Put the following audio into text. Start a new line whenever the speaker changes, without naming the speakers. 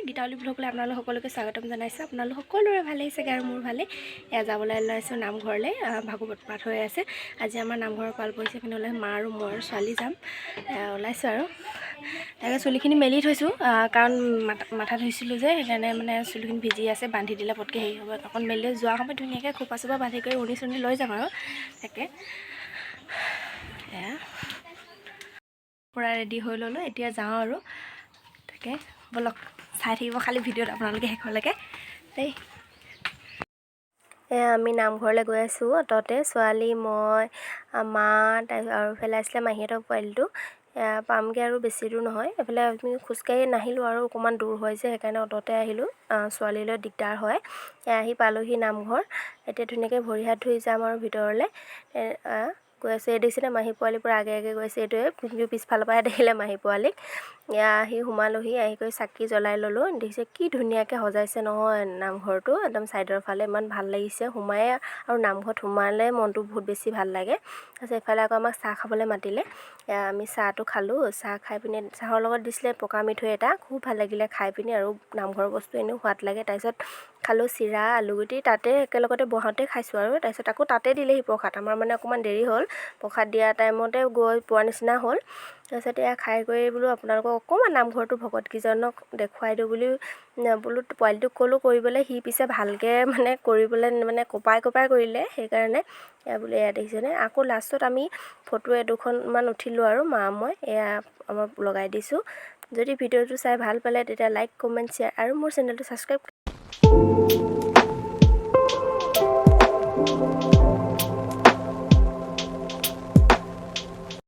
গীতাৱলী ব্লগলৈ আপোনালোক সকলোকে স্বাগতম জনাইছোঁ। আপোনালোক সকলোৰে ভালেই চাগে আৰু মোৰ ভালেই। এয়া যাবলৈ ওলাইছোঁ নামঘৰলৈ। ভাগৱত পাঠ হৈ আছে। আজি আমাৰ নামঘৰৰ পাল পৰিছে, কিন্তু ওলাই মা আৰু মই আৰু ছোৱালী যাম। এয়া ওলাইছোঁ আৰু তাকে চুলিখিনি মেলি থৈছোঁ, কাৰণ মাথা ধুইছিলোঁ যে, সেইকাৰণে মানে চুলিখিনি ভিজি আছে। বান্ধি দিলে পটকৈ হেৰি হ'ব। অকণ মেলি যোৱা সময়ত ধুনীয়াকৈ খোপা চোপা বান্ধি কৰি উৰণি চুৰণি লৈ যাম আৰু। তাকে এয়া পূৰা ৰেডি হৈ ল'লোঁ, এতিয়া যাওঁ আৰু। তাকে ব'লক, চাই থাকিব খালি ভিডিঅ'ত আপোনালোকে শেষলৈকে দেই। এয়া আমি নামঘৰলৈ গৈ আছোঁ অট'তে, ছোৱালী, মই, মা, তাৰপিছত আৰু এইফালে আছিলে মাহীহঁতৰ পোৱালিটো। এয়া পামগৈ আৰু, বেছি দূৰ নহয়। এইফালে আমি খোজকাঢ়ি নাহিলোঁ আৰু, অকণমান দূৰ হয় যে, সেইকাৰণে অট'তে আহিলোঁ। ছোৱালীলৈ দিগদাৰ হয়। এয়া আহি পালোহি নামঘৰ। এতিয়া ধুনীয়াকৈ ভৰি হাত ধুই যাম আৰু ভিতৰলৈ গৈ আছোঁ। এই দেখিছেনে, মাহী পোৱালিৰ পৰা আগে আগে গৈছে এইটোৱে, কিন্তু পিছফালৰ পৰাহে দেখিলে মাহী পোৱালিক। এয়া আহি সোমালোহি, আহি কৰি চাকি জ্বলাই ল'লোঁ। দেখিছে কি ধুনীয়াকৈ সজাইছে নহয় নামঘৰটো, একদম ছাইডৰ ফালে ইমান ভাল লাগিছে সোমায়ে। আৰু নামঘৰত সোমালে মনটো বহুত বেছি ভাল লাগে। তাৰপিছত এইফালে আকৌ আমাক চাহ খাবলৈ মাতিলে। এয়া আমি চাহটো খালোঁ। চাহ খাই পিনে চাহৰ লগত দিছিলে পকা মিঠৈ এটা, খুব ভাল লাগিলে খাই পিনি। আৰু নামঘৰৰ বস্তু এনেও সোৱাদ লাগে। তাৰপিছত খালোঁ চিৰা আলুগুটি, তাতে একেলগতে বহাওঁতে খাইছোঁ আৰু। তাৰপিছত আকৌ তাতে দিলেহি প্ৰসাদ। আমাৰ মানে অকণমান দেৰি হ'ল, প্ৰসাদ দিয়া টাইমতে গৈ পোৱা নিচিনা হ'ল। তাৰপিছত এয়া খাই কৰি বোলো আপোনালোকক অকণমান নামঘৰটো ভকতকেইজনক দেখুৱাই দিওঁ বুলি বোলো পোৱালিটোক ক'লোঁ কৰিবলৈ। সি পিছে ভালকৈ মানে কৰিবলৈ মানে কঁপাই কঁপাই কৰিলে, সেইকাৰণে এয়া বোলো। এয়া দেখিছেনে, আকৌ লাষ্টত আমি ফটো এদুখনমান উঠিলোঁ আৰু মা মই। এয়া আমাৰ লগাই দিছোঁ। যদি ভিডিঅ'টো চাই ভাল পালে, তেতিয়া লাইক, কমেণ্ট, শ্বেয়াৰ আৰু মোৰ চেনেলটো ছাবস্ক্ৰাইব